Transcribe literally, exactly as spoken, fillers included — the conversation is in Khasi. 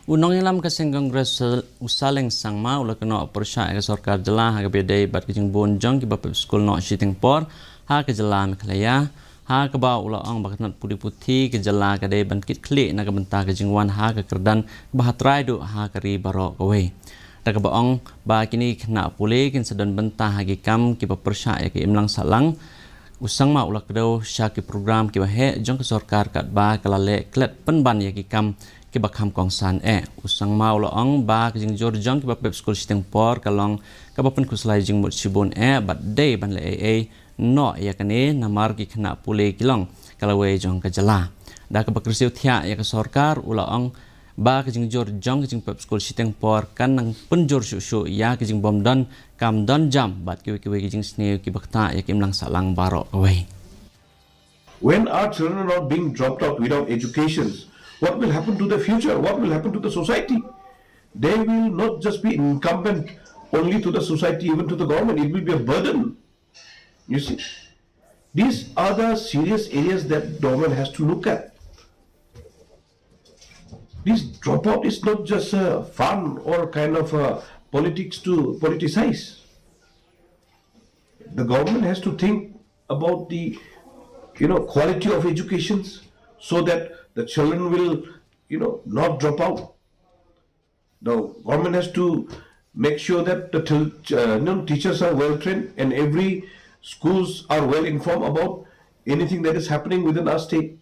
U nongïalam ka seng Congress u Saleng Sangma u la kynnoh pyrshah ïa ka sorkar jylla ha kaba ïadei bad ka jingbun jong kiba pep skul noh shiteng por ha ka jylla Meghalaya, ha kaba u la ong ba ka tnat pule puthi ka jylla ka dei ban kit khlieh na ka bynta ka jingwan ha ka kyrdan kaba ha trai duh ha ka ri baroh kawei. Da kaba ong ba kine ki khynnah pule kin sa don bynta ha ki kam kiba pyrshah ïa ka imlang sahlang, u Sangma u la kdew sha ki program kiba heh jong ka sorkar katba ka la leh klet pynban ïa ki kam kiba kham kongsan eh. U Sangma u la ong ba ka jingjur jong kiba pep skul shiteng por ka long kaba pynkhuslai jingmut shibun eh bad dei ban leh ei ei noh ïa kane namar ki khynnah pule ki long ka lawei jong ka jylla. Da kaba kyrsiew thiah ïa ka sorkar u la ong ba ka jingjur jong ka jingpep skul shiteng por kan nang pynjur shuh shuh ïa ka jingbym don kam don jam bad kiwei kiwei ki jingsniew kiba ktah ïa ka imlang sahlang baroh kawei. When our children are not being dropped out without educations, what will happen to the future? What will happen to the society? They will not just be incumbent only to the society, even to the government. It will be a burden. You see, these are the serious areas that government has to look at. This dropout is not just a fun or kind of a politics to politicize. The government has to think about the, you know, quality of educations so that the children will, you know, not drop out. The government has to make sure that the til- uh, you know, teachers are well trained and every schools are well informed about anything that is happening within our state.